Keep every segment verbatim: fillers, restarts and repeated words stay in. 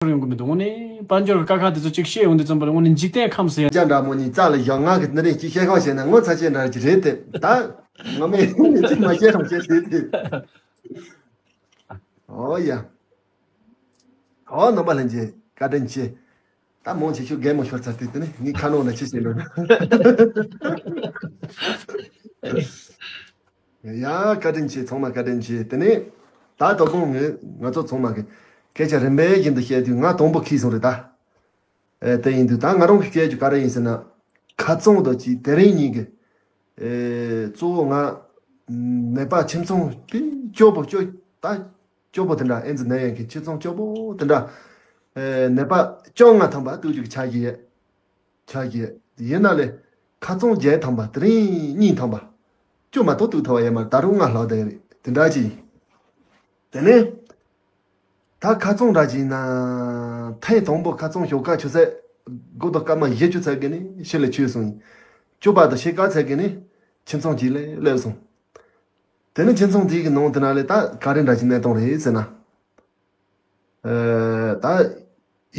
འཆོར་ཡོང་གི་མི་འདུག་དངོས་གནས་དཔལ་འབྱོར་གྱི་དཀའ་ཁག་དེ་ཚོ་གཅིག་བཤད་ཡོང་དུས་ཙམ་པ་ལ་དངོས་གནས་འཇིག་རྟེན་ཁམས་སུ་ཡང་། རྒྱ་འདྲ་མོ་གཉིས་རྩ་ལ་བཞག་ང་གི་འདི་རེད་ཅིག་བཤད་ཁ་བཤད་ན་ངོ་ཚ་ཆེ་འདྲ་ཅིག་རེད་དེ། ད་ངོ་མས་གཅིག་མ་བཤད་རང་བཤད་དེ་དེ། ཨོ་ཡ། ཨོ་རྣམ་པ་ལྷན་རྒྱས་བཀའ་དྲིན་ཆེ། ད་མང་ཆེ་ཤོས་རྒན་མོ་ཤོར་ཚར་དུས་དེ་ནི་ངའི་ཁ་ནང་ན་ཅི་བྱེད་འགྲོ་ན། ཡ་བཀའ་དྲིན་ཆེ། ཚང་མ་བཀའ་དྲིན་ཆེ། དེ་ནས་ད་དོ་དགོང་ངས་ང་ཚོ་ཚང་མ་གི་སྐད་ཆ་རིམ་པས་བཞིན་དུ་བཤད་དུས་ང་དང་པོ་ཁེལ་སོང་རེད་ད། ཨེ་དེ་ཡིན་དུས་ད་ང་རང་གི་སྐད་ཆ་ག་རེ་ཡིན་ཟེར་ན། ཁ་ཚང་དང་གཅིག་དེ་རིང་ཉིན་གི་ཨེ་གཙོ་བོ་ང་ནད་པ་ཁྱིམ་ཚང་དེ་སྐྱོ་པོ་སྐྱོ་ད། སྐྱོ་པོ་དེ་འདྲ་ཨེ་ཙི་ནད་ཡམས་ཀྱི་ཁྱིམ་ཚང་སྐྱོ་པོ་དེ་འདྲ། ཨེ་ནད་པ་བཅོ་ལྔ་ཐམ་པ་སྟོད་ཅིག་ཆགས་ཀྱི་ཡོད། ཆགས་ཀྱི་ཡོད། ཡིན་ན་ལས་ཁ་ཚང་བརྒྱད་ཐམ་པ་དེ་རིང་གཉིས་ཐམ་པ་བཅུ་མ་གཏོགས་ཐུག་ཐུབ་པ་ཡོད་མ་རེད། ད་རུང་ལྔ་ལྷག་བསྡད་ཡོད་རེད། དེ་འདྲ་ཅིག་ཡིན། དེ་ནས་ད་ཁ་ཚང་འདྲ་ཅིག་ཡིན་ན་ཐེངས་དང་པོ་ཁ་ཚང་ཞོགས་ཀ་ཆུ་ཚོད་དགུ་དང་སྐར་མ་བཞི་བཅུ་ཚད་ཀྱི་ནས་ཕྱི་ལ་ཆོད་སོང་ཡིན། བཅུ་པ་དང་ཕྱེད་ཀ་ཚད་ཀྱི་ནས་ཁྱིམ་ཚང་གཅིག་ལ་སླེབས་སོང་། དེ་ནི་ཁྱིམ་ཚང་དེའི་གི་ནང་དེ་ན་ལས་ད་ག་རེ་འདྲ་ཅིག་གནས་སྟངས་རེད་ཟེར་ན། ཨ་ད་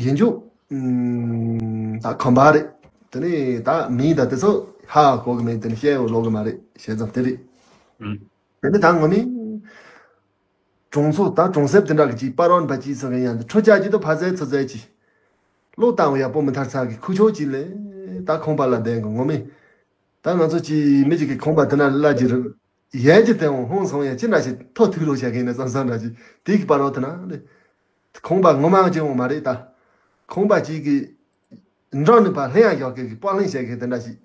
ཡིན་རྒྱུ་ཨམ་ད་ཁང་པ་རེད། དེ་ནས་ད་མི་ད་དེ་ཚོ་ཧ་གོ་གི་མེད། དེ་ནི་བཤད་ཡོང་ལོག་གི་མ་རེད། བྱས་ཙང་དེ་རེད། ཨུམ། དེ་ནི་ད་ངོ་མས་གྲོང་ཚོ་ད་གྲོང་གསེབ་དེ་འདྲ་གི་ཅིག་པར་བ་ནི་པ་ཅིག་ཚོ་གི་ཡང་འདི་ཁྲོ་ཆ་ཅིག་ཏུ་ཕ་ཟས་ཚོ་ཟས་ཅིག་ལོ་ཏང་ཡག་པོ་མི་ཐར་ཚ་གི་ཁུ་ཆོ་ཅིག་ལས་ད་ཁང་པ་ལ་བསྡད་གི་ངོ་མས། ད་ང་ཚོ་ཅིག་མི་ཅིག་གི་ཁང་པ་དེ་ན་ལ་ཅིག་རུ་ཡལ་གྱི་དེ་འོང་ཧོང་སོང་ཡང་ཅི་འདྲ་ཞིག་ཐོ་ཐུག་རོགས་བྱ་གི་ནས་བསམ་བསམ་འདྲ་ཅིག་དེ་གི་པར་རོ་དེ་ན་ལེ། ཁང་པ་ངོ་མ་ཅི་འོང་མ་རེད་ད། ཁང་པ་ཅིག་གི་འགྲོ་ནི་པ་ལྷན་ཡང་ཡོག་གི་གི་པགས་ལྷན་བྱེད་གི་དེ་འདྲ་ཞིག་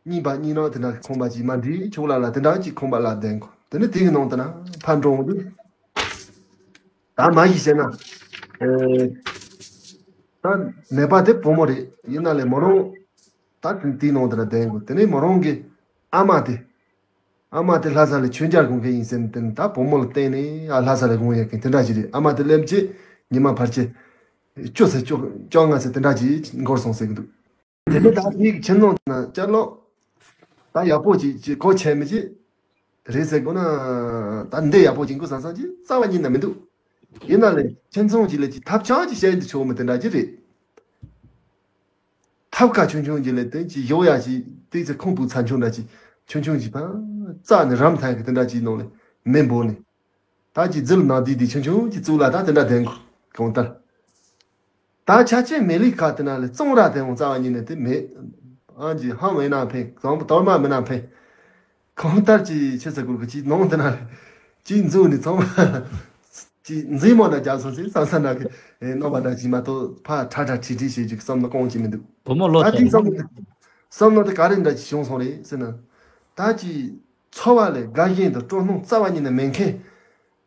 གཉིས་པ་གཉིས་ནང་དེ་འདྲ་ཁང་པ་ཅིག་མ་འདི་ཕྱོགས་ལ་ལ་དེ་འདྲ་ཅིག་ཁང་པ་ལ་བསྡད་གོ། དེ་ནི་དེ་གི་ནང་དེ་ན་ཕར་འགྲོ་འོང་དུས། ད་མ་གཞི་བཤད་ན། ཨེ། ད་ནད་པ་དེ་བུ་མོ་རེད། ཡིན་ན་ལས་མོ་རང་ད་དེ་དེའི་ནང་དེ་ན་བསྡད་གོ། དེ་ནས་མོ་རང་གི་ཨ་མ་དེ། ཨ་མ་དེ་ལྷ་ས་ལ་ཆོས་རྒྱལ་དགོངས་མཁན་ཡིན་ཟེར་ནས་དེ་ནི་ད་བུ་མོ་ལ་བརྟེན་ནས་ཨ་ལྷ་ས་ལ་དགོངས་ཡོད་མཁན་དེ་འདྲ་ཞིག་རེད། ཨ་མ་དེ་སླེབས་རྗེས་ཉི་མ་ཕལ་ཆེར་བཅུ་ཚེ་བཅོ་བཅོ་ལྔ་ཚེ་དེ་འདྲ་ཞིག་འགོར་སོང་ཟེར་གི་འདུག་དེ་ནི་ད་དེའི་ཁྱིམ་ནང་ན་ཅ་ལག་ད་ཡག་པོ་ཅིག་ཅིག་གོ་ཆད་མི་ཅིག་རེད་ཟེར་དགོས་ན་ད་འདི་ཡག་པོ་ཅིག་འགོ་བཟང་བཟང་ཅིག་རྩ་བ་ཉིད་ནས་མི་འདུག་ཡིན་ན་ལས་ཁྱིམ་ཚང་ཅིག་ལས་ཅིག་ཐབ་ཆང་ཅིག་བཤད་འདི་ཆོག་མི་དེ་འདྲ་ཅིག་རེད། ཐབ་ཁ་ཆུང་ཆུང་གི་ལས་དོན་གྱི་གཞོགས་ཡ་ཞིག་ཏིག་ཙེ་ཁུང་བུ་ཚ་ཆུང་འདྲ་ཅིག་ཆུང་ཆུང་ཞིག་ཕར་རྩ་ནས་རམ་ཐང་གི་དེ་འདྲ་ཅིག་ནང་ལས་མེ་འབོར་ནས། ད་ཅིག་རྫིལ་ནག་དིག་དིག་ཆུང་ཆུང་ཅིག་བཙུགས་ལ་ད་དེ་འདྲ་དེ་གང་ལྟར། ད་ཆ་ཆེན་མེ་ལི་ཁ་དེ་ན་ལས་གཙང་ར་དེ་འོང་རྩ་བ་ཉིད་ནས་དེ་མེད། ཨང་ཅིག་ཧང་མེད་ན་ཕན་གཙང་པོ་དོར་མ་མེད་ན་ཕན། གང་ལྟར་གྱི་ཆེ་ས་གུར་གི་ཅིག་ནང་དེ་ན་ཅིག་འཛུལ་ནས་ཚང་མ་ཅིག་འཛིན་མོ་ན་རྒྱབ་སོང་ཟེར་ས་ས་ན་གི་རྣམ་པ་འདྲ་ཅིག་མ་གཏོགས་ཕ་ཁྲ་ཁྲ་ཁྲི་ཁྲི་བྱེད་ཅིག་བསམ་ན་གང་ཅིག་མི་འདུག་བུ་མོ་ལོ་ད་དེ་ཅིག་བསམ་ན་བསམ་ན་དེ་ག་རེ་འདྲ་ཅིག་བྱུང་སོང་རེད་ཟེར་ན། ད་ཅིག་འཚོ་བ་ལས་དགའ་ཞེན་དང་སྤྲོ་སྣང་རྩ་བ་ཉིད་ནས་མེད་མཁན།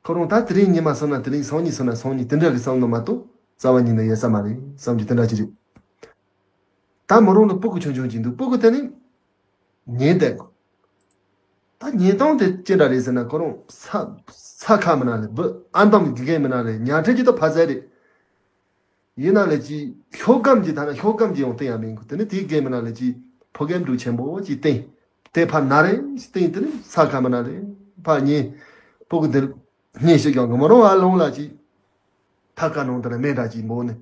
ཁོ་རང་ད་དེ་རིང་ཉི་མ་སོང་ན་དེ་རིང་སང་ཉིན་སོང་ན་སང་ཉིན་དེ་འདྲ་གི་བསམ་བློ་མ་གཏོགས་རྩ་བ་ཉིད་ནས་ཡོད་ས་མ་རེད་བསམ་གྱི་དེ་འདྲ་ཅིག་རེད། ད་མོ་རང་ལ་སྤུ་གུ་ཆུང་ཆུང་ཅིག་འདུག་སྤུ་གུ་དེ་ནི་ཉལ་བསྡད་གོ། ད་ཉལ་སྟངས་དེ་ཅི་འདྲ་རེད་ཟེར་ན་ཁོ་རང་ས་ས་ཁ་མི་ན་རེད། བུ་ཨ་འདམ་དགེ་རྒན་མི་ན་རེད། ཉལ་ཁྲི་ཅི་ད་ཕ་ཟེ་རེད། ཡིན་ན་ལས་ཀྱི་ཤོག་སྒམ་གྱི་ཐ་ན་ཤོག་སྒམ་གྱི་ཡང་སྟེང་ཡང་མིན་གོ། དེ་ནི་དེའི་རྒན་མི་ན་ལས་ཀྱི་ཕོ་རྒན་འབྲུག་ཆེན་པོ་གྱི་སྟེང་དེ་ཕར་ན་རེ་སྟེང་དེ་ནི་ས་ཁ་མི་ན་རེ་ཕར་ཉེ་སྤུ་གུ་འདིར་སྙིང་ཞིག་ཀྱང་གི་མོ་རང་བ་ལོང་ལ་ཅི་ཐབ་ཀ་ནང་དུ་ན་མེ་འདྲ་ཅིག་འབོག་ནས་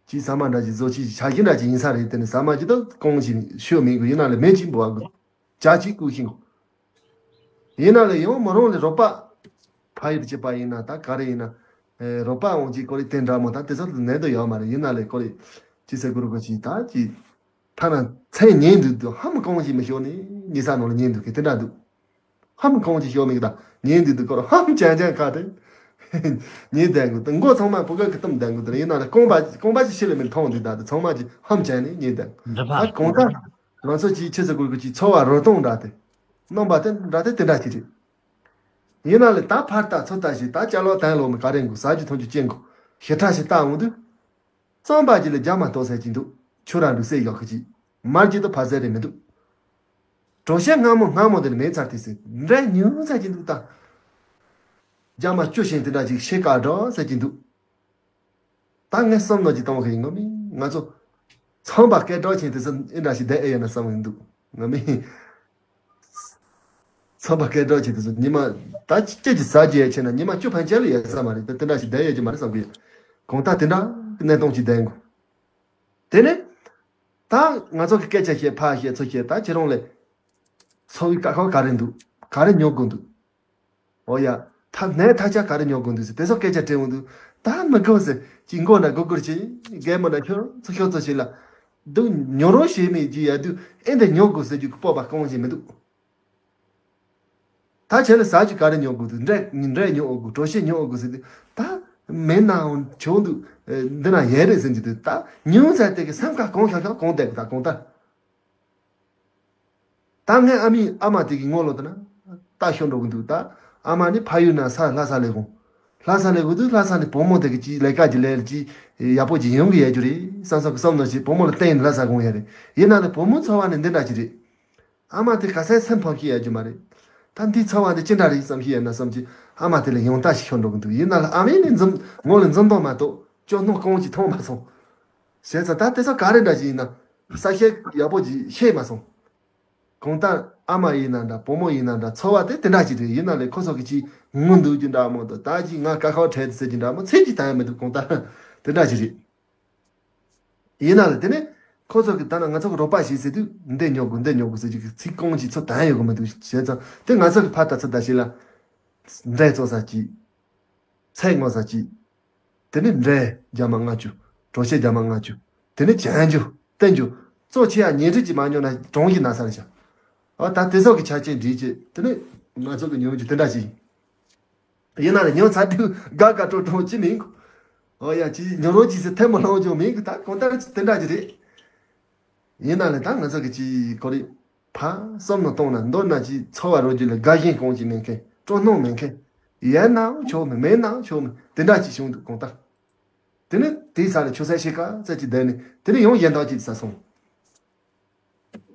ཅི་ཟ་མ་འདྲ་ཅིག་བཟོ་ཅིག་ཆ་ཤི་འདྲ་ཅིག་ཡིན་ས་རེད། དེ་ནི་ཟ་མ་ཅི་ད་གོང་ཅིག་ཤོད་མིན་གོ། ཡིན་ན་ལས་མེ་ཅིག་འབོག་གོ། ཇ་གཅིག་བསྐུར་ཤིང་། ཡིན་ན་ལས་ཡང་མོ་རང་ལས་རོགས་པ། ཕ་ཡུལ་གཅིག་པ་ཡིན་ན་ད་ག་རེ་ཡིན་ན། ཨེ་རོགས་པ་འོང་གཅིག་ཀོ་རེ་དེ་འདྲ་མོ་ད་དེ་ཚོ་ནད་དུ་ཡོད་མ་རེད། ཡིན་ན་ལས་ཀོ་རེ་ཅི་ཟེར་དགོས་རུ་གོ་ཅི་ད་ཅི། ཐ་ན་མཚན་ཉིན་དུ་དུ་ཧམ་གང་ཞིག་མི་ཤོར་ནས་ཉི་ས་ནང་ལ་ཉིན་དུ་གི་དེ་འདྲ་འདུག་ཧམ་གང་ཞིག་ཤོར་མི་གི་ད་ཉིན་དུ་དུ་ཀོ་ར་ཧམ་ཅན་ཅན་ཁ་དེ། ཉིན་ལྡན་གི་ད་མགོ་ཚང་མ་བུ་ག་གི་གཏམ་ལྡན་གི་ད་ཡིན་ན་ལས་རྐང་པ་རྐང་པ་ཅི་ཤི་ལ་མི་མཐོང་འདུག་ད་དུ་ཚང་མ་ཅི་ཧམ་ཅན་ནས་ཉིན་ལྡན་འདྲ་ད་གང་ལྟར། ང་ཚོ་གྱིས་ཆི་ཟེར་དགོས་ཀྱི་ཅིག་འཚོ་བ་རོལ་སྟངས་འདྲ་དེ། རྣམ་པ་དེ་འདྲ་དེ་དེ་འདྲ་ཞིག་རེད། ཡིན་ན་ལས་ད་ཕར་ལྟ་ཚུར་ལྟ་ཞིག་ད་ཅ་ལག་དང་ལོག་མི་ག་རེ་འགུག་ཟ་རྒྱུ་འཐུང་རྒྱུ་ཅན་འགུག་ཞེ་དྲག་ཞིག་ལྟ་འོང་དུས། རྩམ་པ་ཅིག་ལ་རྒྱ་མ་གཏོགས་ཟེར་གྱི་འདུག་ཆུ་ར་འདུག་སེ་ཡོག་གི་ཅིག་མར་གྱི་ད་ཕ་ཟེར་རེ་མི་འདུག་གྲོ་ཤ་སྔ་མོ་སྔ་མོ་དེ་ནི་མེད་ཚར་དེ་ཟེར་འདྲ་ཉུང་ཟེར་གྱི་འདུག་ད། རྒྱ་མ་བཅུ་ཞིང་དེ་འདྲ་ཅིག་ཤེས་ཀ་འགྲོ་ཟེར་གྱི་འདུག་ད་ངས་བསམ་ནོ་ཅིག་གཏོང་གི་ཡིན་ངོ་མི་ང་ཚོ་ཚངས་པ་སྐད་གྲགས་ཆེན་དེ་ཚོ་ཨེ་འདྲ་ཞིག་བསྡད་ཨེ་ཡོད་ན་བསམ་གི་འདུག་ངོ་མི་ཚངས་པ་སྐད་གྲགས་ཆེན་དེ་ཚོ་ཉི་མ་ད་ཅི་ཅི་ཟ་རྒྱུ་ཡ་ཆེ་ན་ཉི་མ་བཅུ་ཕན་ཆད་ལ་ཡོད་ས་མ་རེད། ད་དེ་འདྲ་ཞིག་བསྡད་ཡོད་ཀྱི་མ་རེད་བསམ་གི་ཡོད། གང་ལྟར་དེ་འདྲ་གི་གནས་སྟངས་ཅིག་བསྡད་འགོ། དེ་ནས་ད་ང་ཚོ་གི་སྐད་ཆ་བཤད་ཕར་བཤད་ཚུར་བཤད། ད་ཁྱེད་རང་ལས་འཚོ་བའི་དཀའ་ཁག་ག་རེ་འདུག་ག་རེ་མྱོང་དགོས་འདུག་འོ་ཡ། ད་ནད་ཐ་ཆད་ག་རེ་མྱོང་དགོས་འདུག་ཟེར་དེ་ཚོ་སྐད་ཆ་དྲི་འོང་དུས། ད་མི་དགོས་ཟེར། ཅིག་མགོ་ན་སྒུར་སྒུར་བྱེད། རྒན་མོ་ན་ཤོར་ཚུར་ཤོར་ཚུར་བྱེད་ལ། འདུག་ཉོ་རོགས་བྱེད་མེད་ཀྱི་ཡ་དུས། ཨེ་འདི་མྱོང་དགོས་ཟེར་རྒྱུ་གི་སྤོབས་པ་གང་ཞིག་མི་འདུག་ད་ཁྱེད་ལ་ཟ་རྒྱུ་ག་རེ་ཉོ་དགོས་འདུག་འབྲས་འབྲས་ཉོ་དགོས། གྲོ་ཞིབ་ཉོ་དགོས་ཟེར་དུས། ད་མེད་ནའང་ཆོག་འདུག་འདི་ན་ཡོད་རེད་ཟེར་གྱི་འདུག་ད་ཉུང་ཙམ་དེ་གི་སེམས་ཁ་གང་ཤར་ཤར་གང་བསྡད་གི་ད་གང་ལྟར། ད་ངའི་ཨ་མའི་ཨ་མ་དེ་གི་ངོ་ལོག་ཏུ་ན་ལྟ་ཤོར་འགྲོ་གི་འདུག་ད་ཨ་མ་ནི་ཕ་ཡུལ་ན་ས་ལྷ་ས་ལས་གོང་། ལྷ་ས་ལས་གོང་དུས་ལྷ་ས་ནས་བུ་མོ་དེ་གི་ཅིག་ལས་ཀ་གི་ལས་ལ་ཅིག་ཡག་པོ་ཅིག་ཡོང་གི་ཡོད་རྒྱུ་རེད་བསམ་བསམ་གི་བསམ་ནོ་ཞིག་བུ་མོ་ལ་བརྟེན་ནས་ལྷ་ས་གོང་ཡོད་རེད། ཡིན་ན་ལས་བུ་མོ་འཚོ་བ་ནི་འདི་འདྲ་ཅིག་རེད། ཨ་མ་དེ་ག་སའི་སེམས་ཕམ་ཤེས་ཡོད་རྒྱུ་མ་རེད། ད་འདི་འཚོ་བ་འདི་ཅི་འདྲ་རེད་བསམ་ཤེས་ཡོད་ན་བསམ་གྱི་ཨ་མ་དེ་ལ་ཡང་ལྟ་ཞིག་ཤོར་འགྲོ་གི་འདུག་ཡིན་ན་ལས་ཨ་མའི་ནི་འཛུམ་ངོ་ལ་འཛུམ་མདོག་མ་གཏོགས་སྐྱོ་སྣང་གང་ཅིག་མཐོང་མ་སོང་། བྱས་ཙང་ད་དེ་ཚོ་ག་རེ་འདྲ་ཞིག་ཡིན་ན་ས་བཤད་ཡག་པོ་ཅིག་ཤེས་མ་སོང་། གང་ལྟར་ཨ་མ་ཡིན་ན་འདྲ་བུ་མོ་ཡིན་ན་འདྲ་འཚོ་བ་དེ་དེ་འདྲ་ཞིག་རེད། ཡིན་ན་ལས་ཁོ་ཚོ་གི་ཅིག་ངུ་འདུག་རྒྱུ་འདྲ་མོ་འདུག་ད་ཅིག་ང་དཀའ་ཁག་འཕྲད་དེ་ཟེར་རྒྱུ་འདྲ་མོ་ཚིག་ཅིག་བཏང་ཡ་མི་འདུག་གང་ལྟར་དེ་འདྲ་ཞིག་རེད། ཡིན་ན་ལས་དེ་ནས་ཁོ་ཚོ་གི་ད་ན་ང་ཚོ་གི་རོགས་པ་ཞིག་ཟེར་དུས་འདི་ཉོ་དགོས་འདི་ཉོ་དགོས་ཟེར་རྒྱུ་གི་ཚིག་གང་ཅིག་ཚོ་བཏང་ཡ་ཡོད་གི་མི་འདུག་བྱས་ཙང་དེ་ང་ཚོ་གི་ཕར་ལྟ་ཚུར་ལྟ་ཞིག་ལ་འབྲས་བཙོང་ས་ཅིག་ཚལ་བརྔོ་ས་ཅིག་དེ་ནས་འབྲས་རྒྱ་མ་ལྔ་བཅུ། གྲོ་ཞིབ་རྒྱ་མ་ལྔ་བཅུ། དེ་ནས་བྱང་རྒྱུ་བསྟན་རྒྱུ། གཙོ་ཆེ་ཡ་ཉིན་རེ་གཅིག་མ་ཉོ་ན་གྲོང་གཞི་ན་ས་རེད་ཤག་འོ་ད་དེ་ཚོ་གི་ཆ་རྐྱེན་སྒྲིག་བྱས་དེ་ནས་ང་ཚོ་གི་ཉོ་རྒྱུ་དེ་འདྲ་ཞིག་ཡིན་ན་ལས་ཉོ་ཚར་དུས་དགའ་དགའ་སྤྲོ་སྤྲོ་ཅི་མིན་གོ་འོ་ཡ་ཅི་ཉོ་རོགས་ཅི་ཟེར་ཐལ་མོ་སློང་རྒྱུ་མིན་གི་ད་གང་ལྟར་ཅི་དེ་འདྲ་ཅི་རེད། ཡིན་ན་ལས་ད་ང་ཚོ་གི་ཅི་གོ་རེད། ཕ་བསམ་མནོ་གཏོང་ན་མདོར་ན་ཅི་འཚོ་བ་རོལ་རྒྱུ་ལ་དགའ་ཞེན་གང་ཅི་མེད་མཁན་སྤྲོ་སྣང་མེད་མཁན། ཡོད་ནའང་ཆོག་མེད་མེད་ནའང་ཆོག་མེད་དེ་འདྲ་ཅི་བྱུང་འདུག་གང་ལྟར། དེ་ནི་དེའི་ས་ལ་ཆུ་ཚོད་ཕྱེད་ཀ་ཙམ་ཅིག་བསྡད་ནས་དེ་ནི་ཡང་གཞན་དག་ཅིག་ས་སོང་།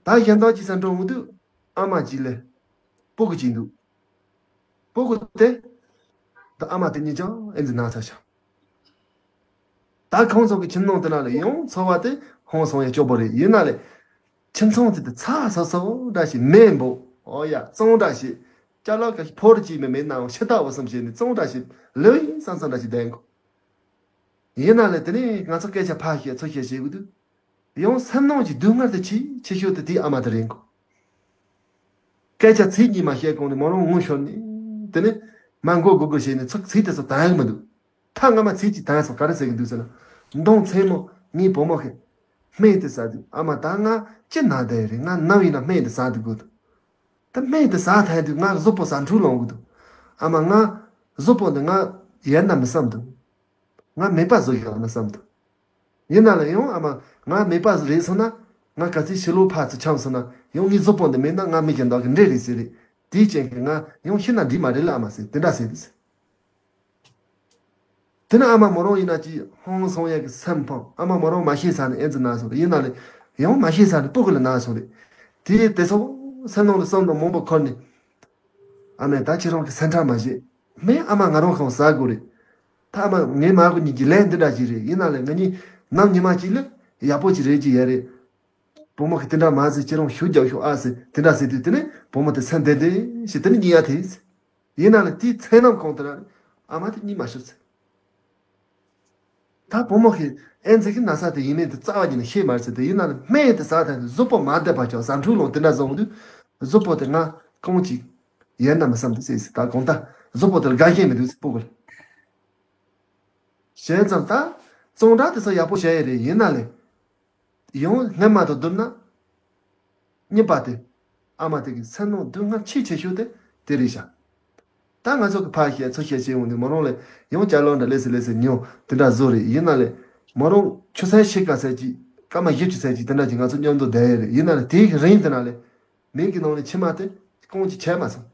ད་གཞན་དག་ཅིག་ས་འགྲོ་འོང་དུས་ཨ་མ་ཅིག་ལས་སྤུ་གུ་ཅིག་འདུག་སྤུ་གུ་དེ་ད་ཨ་མ་དེ་གཉིས་ཀྱང་ཨེ་འཛི་ན་ཚ་ཤག་ད་ཁོང་ཚོ་གི་ཁྱིམ་ནང་དེ་ན་ལས་ཡང་འཚོ་བ་དེ་ཧང་སང་ཡ་སྐྱོ་པོ་རེད། ཡིན་ན་ལས་ཁྱིམ་ཚང་དེ་དེ་ཚ་ས་ས་འདྲ་ཞིག་མེད་འབོ་འོ་ཡ་གཙང་འདྲ་ཞིག་ཅ་ལག་ག་ཕོར་གཅིག་མེད་མེད་ནའང་ཕྱི་ཐག་འོ་བསམ་བྱས་ནས་གཙང་འདྲ་ཞིག་ལོས་ཡིན་བསམ་བསམ་འདྲ་ཞིག་བསྡད་འགོ། ཡིན་ན་ལས་དེ་ནས་ང་ཚོ་སྐད་ཆ་ཕར་བཤད་ཚུར་བཤད་བྱེད་དགོས་དུས། ཡང་སེམས་ནང་གི་སྡུག་བསྔལ་དེ་ཆེས་ཆེ་ཤོས་དེ་དེའི་ཨ་མ་དེ་རེད་གོ། སྐད་ཆ་ཚིག་གཉིས་མ་བཤད་གོང་ནས་མོ་རང་ངུ་ཤོར་ནས། དེ་ནས་མ་མགོ་སྒུར་སྒུར་བྱས་ནས་ཚིག་ཚིག་དེ་ཚོ་བཏང་གི་མི་འདུག་ད་ང་མ་ཚིག་གཅིག་བཏང་སོང་ག་རེ་ཟེར་གི་འདུག་ཟེར་ན། མདང་མཚན་མོ་ངའི་བུ་མོ་གིས་སྨན་དེ་ཟ་དུས་ཨ་མ་ད་ང་ཅི་ན་བསྡད་རེད། ང་ནམ་ཡིན་ན་སྨན་དེ་ཟ་དུས་དགོས་འདུག་ད་སྨན་དེ་ཟ་ཐལ་དུས་ང་གཟུགས་པོ་ཟ་འཕྲུག་ལངས་གི་འདུག་ཨ་མ་ང་གཟུགས་པོ་འདི་ང་ཡལ་ན་མི་བསམ་འདུག་ང་མེད་པ་བཟོ་ཡག་ན་བསམ་འདུག་ཡིན་ན་ལ་ཡང་ཨ་མ་ང་མེད་པ་རེད་སོང་ན། ང་ག་ཚོད་ཕྱི་ལོགས་ཕར་ཚུར་འཁྱམས་སོང་ན་ཡང་ངའི་གཟུགས་པོ་འདི་མེད་ན་ང་མི་གཞན་དག་གི་འདྲེ་རེད་ཟེར་རེད། དེའི་རྐྱེན་གྱིས་ང་ཡང་ཤི་ན་འགྲིག་མ་རེད་ལ་ཨ་མ་ཟེར་དེ་འདྲ་ཟེར་དུས་ཟེར། དེ་ནས་ཨ་མ་མོ་རང་ཡིན་ན་ཅིག་ཧང་སང་ཡག་གི་སེམས་ཕམ། ཨ་མ་མོ་རང་མ་ཤེས་ས་ནས་ཨེ་ཙི་ན་སོང་རེད། ཡིན་ན་ལས་ཡང་མ་ཤེས་ས་ནས་སྤུ་གུ་ལ་ན་སོང་རེད། དེ་དེ་ཚོ་སེམས་ནང་ལ་བསམ་བློ་མང་པོ་འཁོར་ནས། ཨ་མས་ད་ཁྱེད་རང་གི་སེམས་ཁྲལ་མ་བྱེད། སྨན་ཨ་མ་ང་རང་གང་ཟ་དགོས་རེད། ད་ཨ་མ་ངའི་མ་གི་གཉིས་ཀྱི་ལས་འདི་འདྲ་ཅིག་རེད། ཡིན་ན་ལས་ང་གཉིས་ནམ་ཉི་མ་གཅིག་ལ་ཡག་པོ་ཅིག་རེད་ཅིག་ཡ་རེད། བུ་མོ་གི་དེ་འདྲ་མ་ཟེར་ཁྱེད་རང་ཞུ་རྒྱག་ཤོག་ཨ་ཟེར་དེ་འདྲ་ཟེར་དུས་དེ་ནས་བུ་མོ་དེ་སེམས་བདེ་བདེ་ཞིག་དེ་ནས་གཉིད་ཡ་དེ་ཟེར། ཡིན་ན་ལས་དེའི་མཚན་ནམ་གང་དེ་ར་ཨ་མ་དེ་གཉིད་མ་ཤོར་ཟེར། ད་བུ་མོ་གིས་ཨེ་ཙི་གི་ན་ཚ་དེ་ཡིན་མིན་དེ་རྩ་བ་ཉིད་ནས་ཤེས་མ་རེད་ཟེར་དེ་ཡིན་ན་ལས་སྨན་དེ་ཟ་ཐལ་ནས་གཟུགས་པོ་མ་བདེ་བ་ཅིག་ཟ་འཕྲུག་ལངས་དེ་འདྲ་བཟོ་འོང་དུས་གཟུགས་པོ་དེ་ང་གང་ཅིག་ཡལ་ན་མི་བསམ་འདུག་ཟེར་ཟེར། ད་གང་ལྟར་གཟུགས་པོ་དེ་ལ་དགའ་ཞེན་མི་འདུག་ཟེར་སྤུ་གུ་ལ། བྱས་ཙང་ད་གཙང་སྦྲ་དེ་ཚོ་ཡག་པོ་བྱས་ཡོད་རེད། ཡིན་ན་ལས། ཡང་སྔན་མ་དང་བསྡུར་ན། གཉིས་པ་དེ། ཨ་མ་དེ་གི་སེམས་ནང་སྡུག་བསྔལ་ཆེས་ཆེ་ཤོས་དེ་དེ་རེད་ཤག་ད་ང་ཚོ་གི་ཕར་བཤད་ཚུར་བཤད་བྱས་འོང་དུས་མོ་རང་ལས་ཡང་ཅ་ལག་འདྲ་ལས་སེ་ལས་སེ་ཉོ་དེ་འདྲ་བཟོ་རེད། ཡིན་ན་ལས་མོ་རང་ཆུ་ཚོད་ཕྱེད་ཀ་ཚད་ཅིག་སྐར་མ་བཞི་བཅུ་ཚད་ཅིག་དེ་འདྲ་ཅིག་ང་ཚོ་མཉམ་དུ་བསྡད་ཡོད་རེད། ཡིན་ན་ལས་དེའི་རིང་དེ་ན་ལས་མིག་གི་ནང་ནས་མཆི་མ་དེ་རྐང་གཅིག་ཆད་མ་སོང་།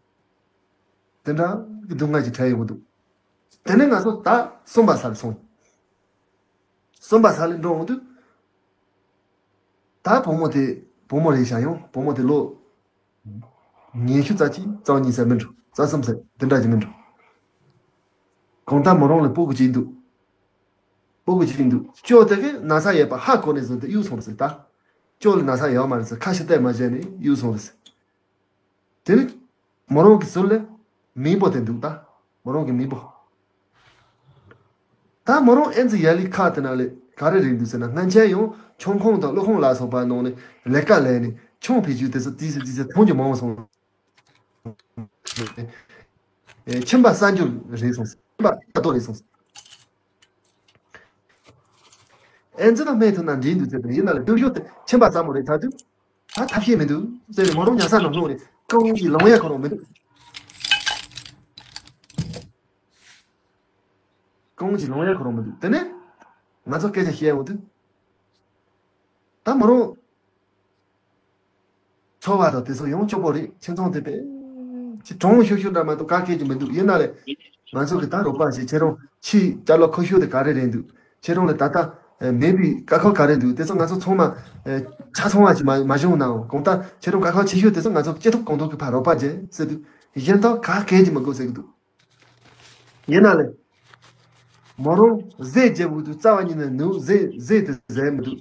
དེ་འདྲ་གི་སྡུག་བསྔལ་ཅིག་འཕྲད་ཡོང་གི་འདུག་དེ་ནས་ང་ཚོ་ད་གསུམ་པ་སར་སོང་། གསུམ་པ་ས་ལ་འགྲོ་འོང་དུས། ད་བུ་མོ་དེ་བུ་མོ་རེད་ཤག་ཡང་བུ་མོ་དེ་ལོ་ཉི་ཤུ་རྩ་གཅིག་རྩ་གཉིས་ཟེར་མི་འགྲོ་རྩ་གསུམ་ཟེར་དེ་འདྲ་ཅིག་མི་འགྲོ། གང་ལྟར་མོ་རང་ལ་སྤུ་གུ་གཅིག་འདུག་སྤུ་གུ་གཅིག་འདུག་ཅོ་དེ་གི་ན་ཚ་ཡོད་པ་ཧ་གོ་ནས་བཟུང་སྟེ་གཡུག་སོང་རེད་ཟེར། ད་ཅོ་ལ་ན་ཚ་ཡོད་མ་རེད་ཟེར་ཁ་ཕྱིར་བལྟས་མ་བྱས་ནས་གཡུག་སོང་རེད་ཟེར། དེ་ནི་མོ་རང་གི་ཟུར་ལ་མེས་པོ་དེ་འདུག་ད་མོ་རང་གི་མེས་པོ། ད་མོ་རང་ཨེ་ཙི་ཡ་ལི་ཁ་དེ་ན་ལས་ག་རེ་རེད་འདུག་ཟེར་ན། སྔན་ཆད་ཡང་ཆང་ཁང་དང་གློག་ཁང་ལ་སོགས་པ་ནང་ནས་ལས་ཀ་ལས་ནས་ཆང་ཕུད་རྒྱུ་དེ་ཚོ་ཏི་སི་ཏི་སི་མཐོང་རྒྱུ་མང་སོང་། ཨེ། ཁྱིམ་པ་གསར་འབྱོར་རེད་སོང་། ཁྱིམ་པ་ལྟ་རྟོག་རེད་སོང་། ཨེ་ཙི་ན་སྨན་ཐུབ་ན་འགྲིག་འདུག་ཟེར་དུས། ཡིན་ན་ལས་སྡོད་ཤོག་དེ་ཁྱིམ་པ་ཚ་མོ་རེད་ད་དུས། ད་ཐབས་ཤེས་མི་འདུག་ཟེར་ནས་མོ་རང་ཉལ་ས་ནང་ལྷུང་རེད། རྐང་གཅིག་ལོང་ཡ་ཁོ་རང་མི་འདུག་རྐང་གཅིག་ལོང་ཡ་ཁོ་རང་མི་འདུག་དེ་ནས་ང་ཚོ་སྐད་ཆ་བཤད་འོང་དུས། ད་མོ་རང་ཚོར་བ་དང་དེ་ཚོ་ཡང་སྐྱོ་པོ་རེད། ཁྱིམ་ཚང་དེ་དཔེ་ཅིག་གྲང་ཤུར་ཤུར་འདྲ་མ་གཏོགས་ག་གེ་ཅིག་མི་འདུག་ཡིན་ན་ལས་ང་ཚོ་གི་ད་རོགས་པ་ཞིག་ཁྱེད་རང་ཕྱིའི་ཅ་ལག་མཁོ་ཤོས་དེ་ག་རེ་རེད་འདུག་ཁྱེད་རང་ལ་ད་ལྟ་མེད་པའི་དཀའ་ཁག་ག་རེ་འདུག་དེ་ཚོ་ང་ཚོ་ཚང་མ་ཆ་ཚང་བ་ཞིག་མ་མ་བྱུང་ནའང་གང་ལྟར་ཁྱེད་རང་དཀའ་ཁག་ཆེ་ཤོས་དེ་ཚོ་ང་ཚོ་ཅི་ཐུབ་གང་ཐུབ་ཀྱི་ཕར་རོགས་པ་བྱེད་ཟེར་དུས། གཞན་དག་ག་གེ་ཅིག་མི་དགོས་ཟེར་གི་འདུག་ཡིན་ན་ལས། མོ་རང་ཟས་བརྗེ་བོ་དུ་རྩ་བ་ཉིད་ནས་ནུ་ཟས་ཟས་དེ་ཟས་མི་འདུག་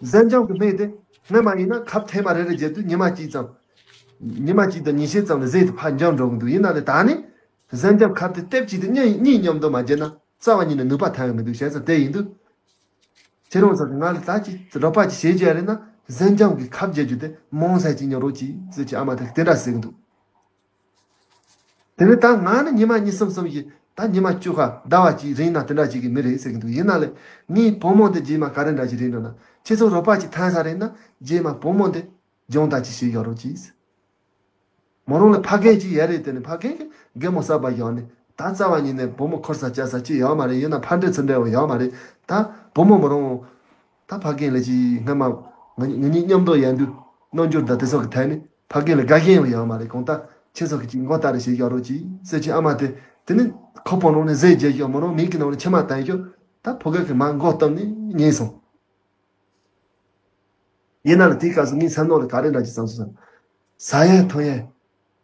ཟས་འཇམ་གྱི་སྨན་དེ་སྔ་མ་ཡིན་ན་ཁབ་ཐེངས་མ་རེ་རེ་བརྗེ་དུས་ཉི་མ་གཅིག་ཙམ། ཉི་མ་གཅིག་དང་ཉིན་ཤས་ཙམ་ལ་ཟས་དེ་ཕར་འཇམ་འགྲོ་གི་འདུག་ཡིན་ན་ལས་ད་ནི་ཟས་འཇམ་ཁབ་དེ་ལྟེབ་གཅིག་དང་གཉིས་གཉིས་མཉམ་དུ་མ་བརྗེ་ན་རྩ་བ་ཉིད་ནས་ནུས་པ་ཐོན་གི་མི་འདུག་བྱས་ཙང་དེ་ཡིན་དུས། ཁྱེད་རང་ཚོ་གི་ང་ལ་ད་ཅི་རོགས་པ་ཅིག་བྱེད་རྒྱུ་ཡ་རེད་ན་ཟས་འཇམ་གྱི་ཁབ་བརྗེ་རྒྱུ་དེ་མང་ས་ཅིག་ཉོ་རོགས་གྱིས་ཟེར་གྱི་ཨ་མ་དེ་དེ་འདྲ་ཟེར་གི་འདུག་དེ་ནས་ད་ང་ནི་ཉི་མ་གཉིས་གསུམ་གསུམ་ཞིག་ད་ཉི་མ་བཅུ་ཁ་ཟླ་བ་གཅིག་རིང་ན་དེ་འདྲ་ཅིག་གི་མི་རེད་ཟེར་གི་འདུག་ཡིན་ན་ལས་ངའི་བུ་མོ་འདི་རྗེས་མ་ག་རེ་འདྲ་ཅིག་རེད་འགྲོ་ན། ཁྱེད་ཚོ་རོགས་པ་ཅིག་ཐོན་ས་རེད་ན་རྗེས་མ་བུ་མོ་འདི་སྦྱོང་བརྡར་ཅིག་བྱེད་ཡོད་རོགས་གྱིས། མོ་རང་ལ་ཕ་རྒན་ཅིག་ཡོད་རེད། དེ་ནི་ཕ་རྒན་གྱིས་རྒན་མོ་གསར་པ་བཞག་ནས་ད་རྩ་བ་ཉིད་ནས་བུ་མོ་འཁོར་ས་བཅར་ས་ཅིག་ཡོད་མ་རེད། ཡིན་ན་ཕར་འདྲེ་ཚུར་འདྲེ་བ་ཡོད་མ་རེད། ད་བུ་མོ་མོ་རང་ད་ཕ་རྒན་ལ་ཅིག་སྔ་མ་ང་ང་གཉིས་མཉམ་དུ་ཡོང་དུས་རྣམ་འགྱུར་དང་དེ་སོགས་ཀྱི་ཐད་ནས་ཕ་རྒན་ལ་དགའ་ཞེན་ཡང་ཡོད་མ་རེད། གང་ལྟར་ཁྱེད་ཚོ་གིས་ཅིག་མགོ་ལྟ་རེ་བྱེད་ཡོད་རོགས་གྱིས་ཟེར་གྱི་ཨ་མ་དེ། དེ་ནི་ཁོ་བུ་མོ་ནས་ཟས་བརྗེ་ཞོག་མོ་རང་མིག་གི་ནང་ནས་མཆི་མ་བཏོན་ཞོག་ད་ཕོ་རྒན་གྱིས་མར་མགོ་བཏབ་ནས་ཉན་སོང་། ཡིན་ན་ལ་དེའི་སྐབས་སུ་ངའི་སེམས་ནང་ལ་ག་རེ་འདྲ་ཅིག་བསམ་སོང་ཟེར་ན། ཟ་ཡས་འཐུང་ཡས།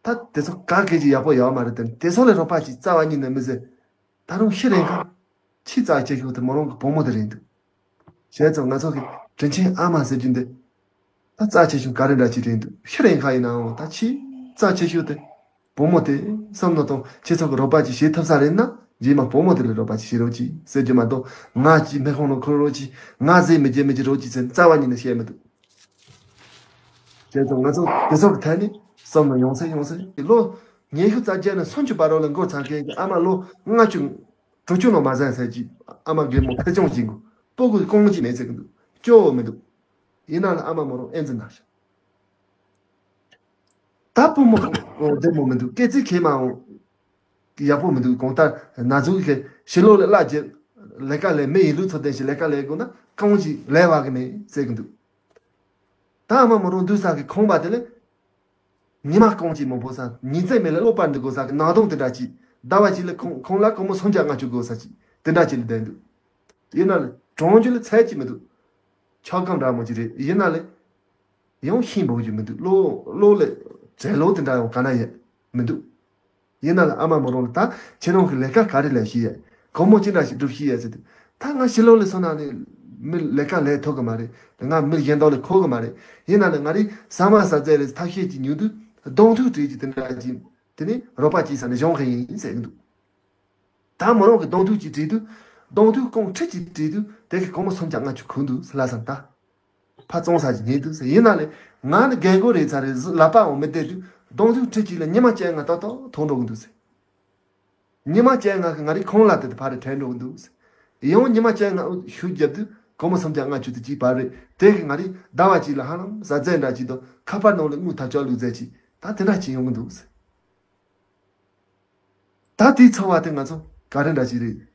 ད་དེ་ཚོ་ག་གེ་ཅིག་ཡག་པོ་ཡོད་མ་རེད། དེ་དེ་ཚོ་ལས་རོགས་པ་ཅིག་རྩ་བ་ཉིད་ནས་མི་ཟེར། ད་རུང་ཤི་རན་ཁ། ཆེས་རྩ་ཆེ་ཤོས་དེ་མོ་རང་གི་བུ་མོ་དེ་རེད་འདུག་བྱས་ཙང་ང་ཚོ་གི་དྲིན་ཆེན་ཨ་མ་ཟེར་རྒྱུ་འདི་ད་རྩ་ཆེ་ཤོས་ག་རེ་འདྲ་ཅིག་རེད་འདུག་ཤི་རན་ཁ་ཡིན་ནའང་ད་ཆེས་རྩ་ཆེ་ཤོས་དེ་བུ་མོ་དེ་བསམ་བློ་གཏོང་། ཁྱེད་ཚོ་གི་རོགས་པ་ཅིག་བྱེད་ཐུབ་ས་རེད་ན་རྗེས་མ་བུ་མོ་དེ་ལ་རོགས་པ་ཅིག་བྱེད་རོགས་གྱིས་ཟེར་རྒྱུ་མ་གཏོགས། ང་ཅིག་མི་ཁོང་ལ་འཁོར་རོགས་གྱིས། ང་ཟས་མི་བརྗེ་མི་བརྗེ་རོགས་གྱིས་ཟེར་རྩ་བ་ཉིད་ནས་བཤད་མི་འདུག་བྱས་ཙང་ང་ཚོ་དེ་ཚོ་གི་ཐད་ནས་བསམ་བློ་ཡོང་ཚེ་ཡོང་ཚེ་ལོ་ཉི་ཤུ་རྩ་བརྒྱད་ནས་སུམ་ཅུ་བར་རོ་ལ་འགོ་ཚུགས་མཁན་གྱི་ཨ་མ་ལོ་ལྔ་བཅུ་དྲུག་ཅུ་ནང་མ་ཟིན་ཟེར་གྱི་ཨ་མ་རྒན་མོ་ཕལ་ཆེར་གྱི་མགོ་སྤུ་གུ་རྐང་གཅིག་མེད་ཟེར་གི་འདུག་སྐྱོ་བོ་མི་འདུག་ཡིན་ན་ལ་ཨ་མ་མོ་རང་ཨེ་འཛིན་ན་ཤག་ད་བུ་མོ་བདེ་མོ་མི་འདུག་སྐད་ཚིག་གེ་མའང་ཡག་པོ་མི་འདུག་གང་ལྟར་ན་ཟུག་གི་ཕྱི་ལོགས་ལ་གླ་རྒྱག་ལས་ཀ་ལས་མི་ཡི་ལུགས་ཚོ་ལྡན་ཞིག་ལས་ཀ་ལས་དགོས་ན་རྐང་གཅིག་ལས་བ་གི་མེད་ཟེར་གི་འདུག་ད་ཨ་མ་མོ་རང་འདུག་ས་གི་ཁང་པ་དེ་ལས་ཉི་མ་རྐང་གཅིག་མང་པོ་ས་ཉིན་མཚན་མེད་ལ་གློག་སྤར་འདུག་དགོས་ས་གི་ནང་སྡོང་དེ་འདྲ་ཅིག་ཟླ་བ་གཅིག་ལ་ཁང་ཁང་གླ་སྒོར་མོ་སུམ་བརྒྱ་ལྔ་བཅུ་དགོས་ས་ཅིག་དེ་འདྲ་ཅིག་ལ་བསྡད་འདུག་ཡིན་ན་ལས་གྲོང་ཁྱེར་ལ་ཚད་ཅིག་མི་འདུག་ཆག་སྒམ་འདྲ་མོ་ཅིག་རེད། ཡིན་ན་ལས་ཡང་ཤིང་འབོག་རྒྱུ་མི་འདུག་གློག་གློག་ལས་རྫས་ལོག་དེ་འདྲ་ཡང་ག་ན་ཡོད་མི་འདུག་ཡིན་ན་ལ་ཨ་མ་མོ་རང་ལ་ད་ཁྱེད་རང་གི་ལས་ཀ་ག་རེ་ལས་ཤེས་ཡས། སྒོར་མོ་ཅི་འདྲ་ཞིག་སྒྲུབ་ཤེས་ཡས་ཟེར་དུས། ད་ང་ཕྱི་ལོགས་ལ་སོང་ན་ནི་མི་ལས་ཀ་ལས་ཐུབ་གི་མ་རེད། ང་མི་གཞན་དག་ལ་མཁོ་གི་མ་རེད། ཡིན་ན་ལ་ང་རིག་ཟ་མ་ཟ་རྫས་རེད་ཐབས་ཤེས་ཀྱི་ཉུང་དུས་གདོང་ཐུག་བྲིས་ཀྱི་དེ་འདྲ་ཅིག་དེ་ནི་རོགས་པ་ཅིག་ས་ནས་གཞུང་གི་ཡིན་ཟེར་གི་འདུག་ད་མོ་རང་གི་གདོང་ཐུག་ཅིག་བྲིས་དུས་གདོང་ཐུག་རྐང་ཁྲི་ཅིག་བྲིས་དུས་དེ་གི་སྒོར་མོ་སུམ་བརྒྱ་ལྔ་བཅུ་ཁུག་འདུག་ལ་བསམ་ད། ཕ་བཙོང་ས་ཅིག་ཉེས་འདུག་ཟེར། ཡིན་ན་ལས་ང་ནི་རྒན་རྒོན་རེད་ཚར་རེད་ཟེར་ལག་པའང་མི་བདེ་དུས་གདོང་ཐུག་ཁྲི་གཅིག་ལ་ཉི་མ་བཅོ་ལྔ་ཏག་ཏག་ཐོན་འགྲོ་གི་འདུག་ཟེར། ཉི་མ་བཅོ་ལྔ་གི་ང་རིག་ཁོང་ལ་དེ་དུ་ཕ་རེ་དྲན་འགྲོ་གི་འདུག་ཟེར། ཡང་ཉི་མ་བཅོ་ལྔ་ཤུགས་རྒྱབ་དུས་སྒོར་མོ་སུམ་བརྒྱ་ལྔ་བཅུ་དེ་གཅིག་བར་རེད། དེ་གི་ང་རིག་ཟླ་བ་གཅིག་ལ་ཧ་ལམ་ཟ་རྫས་འདྲ་གཅིག་དང་ཁ་པར་ནང་ལ་དངུལ་ཐབས་ཆག་ལུག་རྫས་གཅིག་ད་དེ་འདྲ་གཅིག་ཡོང་གི་འདུག་ཟེར། ད་དེའི་ཚོར་བ་དེ་ང་ཚོ་ག་རེ་འདྲ་ཞིག་རེད།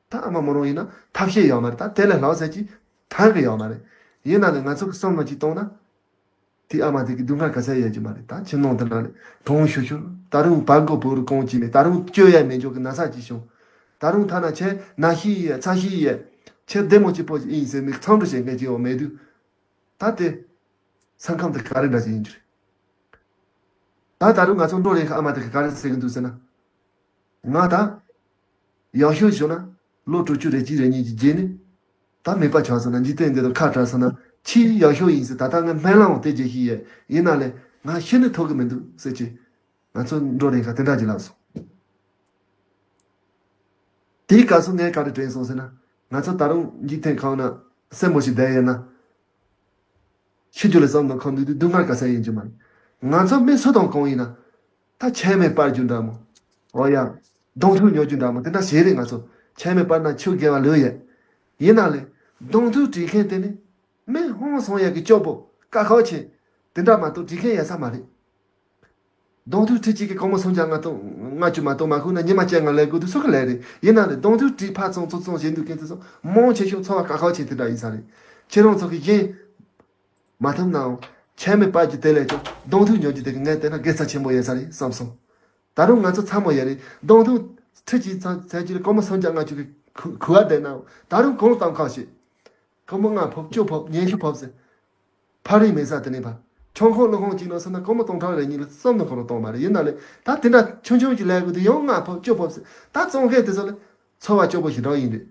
ད་ཨ་མ་མོ་རང་ཡིན་ན་ཐབས་ཤེས་ཡོད་མ་རེད། ད་དེ་ལས་ལྷག་ཟེར་གྱི་ཐང་གི་ཡོད་མ་རེད། ཡིན་ན་ལས་ང་ཚོ་གི་བསམ་བློ་གཅིག་གཏོང་ན། དེ་ཨ་མ་དེ་གི་སྡུག་བསྔལ་ག་ཚད་ཡོད་ཀྱི་མ་རེད། ད་ཁྱིམ་ནང་དུ་ན་ལས་གྲོང་ཤུ་ཤུ་ད་རུང་བར་སྒོ་བོར་གོང་གྱི་མེད། ད་རུང་སྐྱོ་ཡ་མེད་འཇོག་གི་ན་ཚ་གྱིས་བྱུང་། ད་རུང་ཐ་ན་ཆེ་ན་ཤི་ཡ་ཚ་ཤི་ཡ་ཆེ་བདེ་མོ་གཅིག་པོ་ཡིན་ཟེར་མིག་མཚམས་འདྲ་བྱེད་མཁན་གྱི་ཡོད་མེད་དུས། ད་དེ། ས་ཁམས་དེ་ག་རེ་འདྲ་ཞིག་ཡིན་རྒྱུ་རེད། ད་ད་རུང་ང་ཚོ་འགྲོ་རེས་ཁ་ཨ་མ་དེ་ག་རེ་ཟེར་གི་འདུག་ཟེར་ན། ང་ད། ཡག་ཤོས་བྱུང་ན། ལོ་དྲུག་ཅུ་རེ་གཅིག་རེ་གཉིས་ཀྱི་རྗེས་ནས། ད་མེད་པ་ཆགས་སོང་ན་འཇིག་རྟེན་འདི་དང་ཁ་བྲལ་སོང་ན་ཆེས་ཡག་ཤོས་ཡིན་ཟེར། ད་ལྟ་ངས་སྨོན་ལམ་དེ་རྒྱག་གི་ཡོད། ཡིན་ན་ལས་ང་ཤི་ནི་ཐོབ་གི་མི་འདུག་ཟེར་གྱི། ང་ཚོ་འགྲོ་རེས་ཁ་དེ་འདྲ་ཅིག་ལབ་སོང་། དེའི་སྐབས་སུ་ངས་ག་རེ་དྲན་སོང་ཟེར་ན། ང་ཚོ་ད་རུང་འཇིག་རྟེན་ཁམས་ན་སེམས་པོ་ཞིག་བསྡད་ཡོད་ན། ཤི་རྒྱུ་ལ་བསམ་དང་ཁོང་འདུག་དུས་སྡུག་བསྔལ་ག་ཚད་ཡིན་རྒྱུ་མ་རེད། ང་ཚོ་མི་སུ་དང་གང་ཡིན་ན། ད་ཆད་མེད་སྤར་རྒྱུ་འདྲ་མོ། འོ་ཡ། གདོང་ཐུག་ཉོ་རྒྱུ་འདྲ་མོ་དེ་འདྲ་བྱེད་རེད་ང་ཚོ། ཆད་མེད་སྤར་ན་ཆུ་རྒལ་བ་ལོས་ཡས། ཡིན་ན་ལས། གདོང་ཐུག་བྲིས་མཁན་དེ་ནི། མི་ཧང་སང་ཡས་ཀྱི་སྐྱོ་པོ་དཀའ་ཁག་ཆེ། དེ་འདྲ་མ་གཏོགས་བྲིས་མཁན་ཡོད་ས་མ་རེད། གདོང་ཐུག་ཁྲི་གཅིག་གི་སྒོར་མོ་སུམ་བརྒྱ་ལྔ་སྟོང་ལྔ་བཅུ་མ་གཏོགས་མ་ཁུག་ན་ཉི་མ་བཅོ་ལྔ་ལས་དགོས་དུས་སུ་གི་ལས་རེད། ཡིན་ན་ལས་གདོང་ཐུག་བྲིས་ཕར་ཚོང་ཚུར་ཚོང་བྱེད་འདུག་མཁན་དེ་ཚོ་མང་ཆེ་ཤོས་འཚོ་བ་དཀའ་ཁག་ཆེ་དེ་འདྲ་ཡིན་ས་རེད། ཁྱེད་རང་ཚོ་གི་གཞན་མ་ཐུབ་ནའང་ཆད་མེད་སྤར་རྒྱུ་དེ་ལས་ཀྱང་གདོང་ཐུག་ཉོ་རྒྱུ་དེ་གི་ངས་བལྟས་ན་དགེ་རྩ་ཆེན་པོ་ཡོད་ས་རེད་བསམ་སོང་། ད་རུང་ང་ཚོ་ཚང་མ་ཡོད་རེད། གདོང་ཐུག་ཁྲི་གཅིག་ཚང་ཚད་ཀྱི་སྒོར་མོ་སུམ་བརྒྱ་ལྔ་བཅུ་གི་ཁུ་ཁུ་བ་བསྡད་ནའང་ད་རུང་གང་བཏང་ཁག་ཞིག་སྒོར་མོ་ལྔ་ཕོབ་བཅུ་ཕོབ་ཉི་ཤུ་ཕོབ་ཟེར། ཕ་རི་མེད་ས་དེ་ནས་ཕ། ཁྱོང་ཁོང་ལོ་ཁོང་གཅིག་ནང་སོང་ན་སྒོར་མོ་སྟོང་ཕྲག་རེ་གཉིས་ལ་བསམ་ནོ་ཁོ་རང་གཏོང་མ་རེད། ཡིན་ན་ལས་ད་དེ་འདྲ་ཆུང་ཆུང་གཅིག་ལས་དགོས་དུས་ཡང་ལྔ་ཕོབ་བཅུ་ཕོབ་ཟེར། ད་བཙོང་མཁན་དེ་ཚོ་ལས་འཚོ་བ་སྐྱོ་པོ་ཞིག་རང་ཡིན་རེད།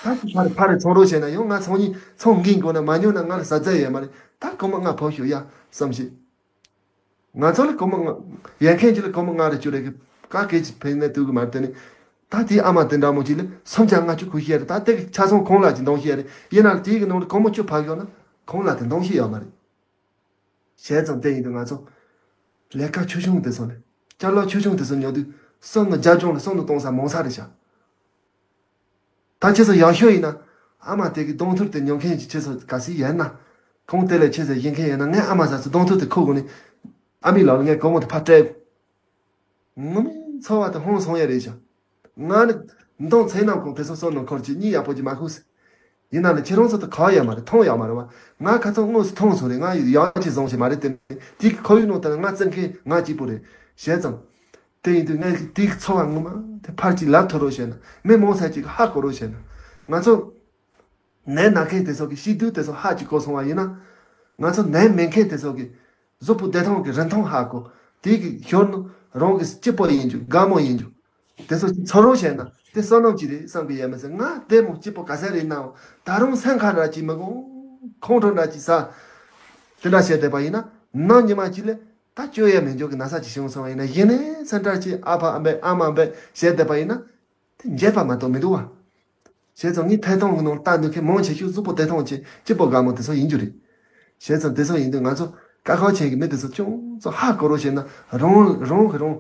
ད་ཕ་རི་ཕ་རི་ཚོང་རོགས་བྱས་ན་ཡང་ང་ཚོང་གཉིས་ཚོང་འགན་དགོས་ན་མ་ཉོ་ན་ང་ལ་ཟ་རྫས་ཡོད་མ་རེད། ད་སྒོར་མོ་ལྔ་ཕོབ་ཤོག་ཡ་བསམ་ཞིག་ང་ཚོ་ལ་སྒོར་མོ་ལྔ། ཡན་མཁན་གཅིག་ལ་སྒོར་མོ་ལྔ་རེ་བཅུ་རེ་གི་ཀ་ཀེ་ཅིག་ཕན་ནས་དུས་གི་མ་རེད་དེ་ནི། ད་དེའི་ཨ་མ་དེ་འདྲ་མོ་གཅིག་ལ་སུམ་བརྒྱ་ལྔ་བཅུ་ཁུ་ཤེས་རེད། ད་དེ་གི་ཆ་ཚང་ཁོང་ལ་ཅིག་འདོང་ཤེས་རེད། ཡིན་ན་ལ་དེའི་གི་ནང་ལ་སྒོར་མོ་བཅུ་ཕབ་ཡོང་ན་ཁོང་ལ་དེ་འདོང་ཤེས་ཡོད་མ་རེད། བྱས་ཙང་དེ་ཡིན་དུས་ང་ཚོ་ལས་ཀ་ཆུང་ཆུང་དེ་ཚོ་ནས་ཅ་ལག་ཆུང་ཆུང་དེ་ཚོ་ཉོ་དུས་བསམ་ན་རྒྱབ་ལྗོངས་ལ་བསམ་ན་གཏོང་ས་མང་ས་རེད་ཤག་ད་ཁྱེད་ཚོ་ཡག་ཤོས་ཡིན་ན། ཨ་མ་དེ་གི་གདོང་ཐུག་དེ་ཉོ་མཁན་གྱི་ཁྱེད་ཚོ་ག་སྲིད་ཡིན་ན། ཁོང་དེ་ལས་ཁྱེད་ཚོ་ཡིན་མཁན་ཡིན་ན་ངས་ཨ་མ་ཟ་ཚོ་གདོང་ཐུག་དེ་ཁུར་དགོས་ནི། ཨ་མའི་ལག་ལ་ངས་སྒོར་མོ་དེ་ཕར་སྤྲད། ངོ་མའི་འཚོ་བ་དེ་ཧང་སང་ཡ་རེད་ཤག་ང་ནི་མདང་ཚེ་ནང་གང་དེ་ཚོ་བསམ་ནང་འཁོར་གྱི་གཉིད་ཡག་པོ་ཅིག་མ་ཁུག་ཟེར། ཡིན་ན་ལས་ཁྱེད་རང་ཚོ་དེ་ག་ཡ་མ་རེད། མཐོང་ཡ་མ་རེད་བ། ང་ཁ་ཚང་དངོས་སུ་མཐོང་སོང་རེད། ང་ཡང་ཅིག་བཟང་ཞིག་མ་རེད་དེ། དེ་གི་ཁོར་ཡུག་ནང་དེ་ལ་ང་བརྩི་མཁན་ང་གཅིག་པུ་རེད། བྱས་ཙང་། དེ་ཡིན་དུས་ངས་དེའི་འཚོ་བ་ངོ་མ་དེ་ཕར་ཅིག་ལབ་ཐུབ་རོགས་བྱས་ན། མི་མང་ས་ཅིག་ཧ་གོ་རོགས་བྱས་ན། ང་ཚོ་ནད་ན་མཁན་དེ་ཚོ་གི་ཤི་དུས་དེ་ཚོ་ཧ་ཅིག་གོ་སོང་བ་ཡིན་ན། ང་ཚོ་ནད་མེད་མཁན་དེ་ཚོ་གི་གཟུགས་པོ་བདེ་ཐང་གི་རིན་ཐང་ཧ་གོ། དེ་གི་ཞོར་ནུ་རང་གི་སྐྱིད་པོ་ཡིན་རྒྱུ་དགའ་མོ་ཡིན་རྒྱུ་དེ་ཚོ་ཚོར་རོགས་བྱས་ན་དེ་བསོད་ནམས་ཅིག་རེད་བསམ་གི་ཡོད་མ་ཟད། ང་བདེ་མོ་སྐྱིད་པོ་ག་ཚད་རེད་ནའང་ད་རུང་སེམས་ཁ་འདྲ་ཅིག་མི་དགོངས། ཁོང་ཁྲོ་འདྲ་ཅིག་ཟ། དེ་འདྲ་བྱས་བསྡད་པ་ཡིན་ན་ནམ་ཉི་མ་ཅིག་ལས། ད་སྐྱོ་ཡ་མེད་འཇོག་གི་ན་ཚ་ཅིག་བྱུང་སོང་བ་ཡིན་ན། གཞི་ནས་ཚན་ཁྲ་ཅིག་ཨ་ཕ་ཨ་མས་ཨ་མ་འབད་བྱས་བསྡད་པ་ཡིན་ན། དེ་འབྱེད་པ་མ་གཏོགས་མི་འདུག་བ། བྱས་ཙང་ངས་ཐད་གཏོང་གི་ནང་ལྟ་འདུག་མཁན་མང་ཆེ་ཤོས་གཟུགས་པོ་བདེ་ཐང་ཅན་སྐྱིད་པོ་དགའ་མོ་དེ་ཚོ་ཡིན་རྒྱུ་རེད། བྱས་ཙང་དེ་ཚོ་ཡིན་དུས་ང་ཚོ་དཀའ་ཁག་ཆེ་གི་མི་དེ་ཚོ་ཅུང་ཙམ་ཧ་གོ་རོགས་བྱས་ན་རང་རང་གི་རང་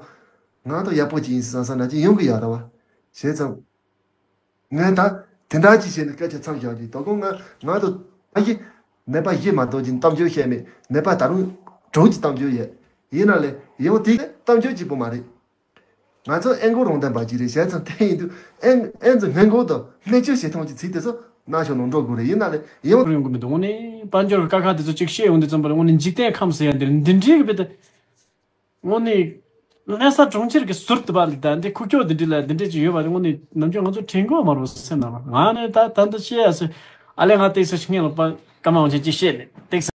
ང་དང་ཡག་པོ་ཅིག་ཡིན་བསམ་བསམ་ན་ཅིག་ཡོང་གི་ཡོད་རེད་བ། བྱས་ཙང་། ངས་ད་དེ་འདྲ་ཅིག་བྱས་ནས་སྐད་ཆ་མཚམས་བཞག་གི། དོ་དགོང་ང་ང་དང་ཨ་ཡེ་ནད་པ་བཞི་མ་གཏོགས་ཀྱི་གཏམ་རྒྱུད་བཤད་མེད། ནད་པ་ད་རུང་དྲུག་ཅིག་གཏམ་རྒྱུད་ཡོད། ཡིན་ན་ལས་ཡང་དེ་གཏམ་རྒྱུད་གཅིག་པོ་མ་རེད། ང་ཚོ་ཨེ་མགོ་རང་ལྡན་པ་ཅིག་རེད། བྱས་ཙང་དེ་ཡིན་དུས་ཨེ་ཨེ་ཚོ་སྔོན་འགོག་དང་སྨན་བཅོས་བྱེད་སྟངས་ཀྱི་ཚིག་དེ་ཚོ་ནང་ཤོག་ནང་འགྲོ་དགོས་རེད། ཡིན་ན་ལས་ཡང་ཡོང་གི་མི་འདུག་དངོས་གནས་དཔལ་འབྱོར་གྱི་དཀའ་ཁག་དེ་ཚོ་གཅིག་བཤད་ཡོང་དུས་ཙམ་པ་ལ་དངོས་གནས་འཇིག་རྟེན་ཁམས་སུ་ཡང་འདིར་འདི་འདྲའི་གི་བེ་ད། དངོས་གནས། གནས་ས་གྲོང་ཁྱེར་གྱི་ཟུར་དུ་པ་ལ་ད་འདི་ཁུག་ཀྱོག་འདི་འདྲི་ལ་འདི་འདྲི་ཅིག་ཡོད་པ་དེ་དངོས་གནས་ནམ་རྒྱུན་ང་ཚོ་དྲན་གོ་མ་རུ་སེམས་ནང་ལ་ང་ནི་ད་ད་འདི་བཤད་ཡ་སི་ཨ་ལས་ང་ཏེག་སི་ཤི་ངེས་ལ་པ་ཀ་མ་འོང་ཆེན་ཅིག་བཤད་ནས་ཏེག་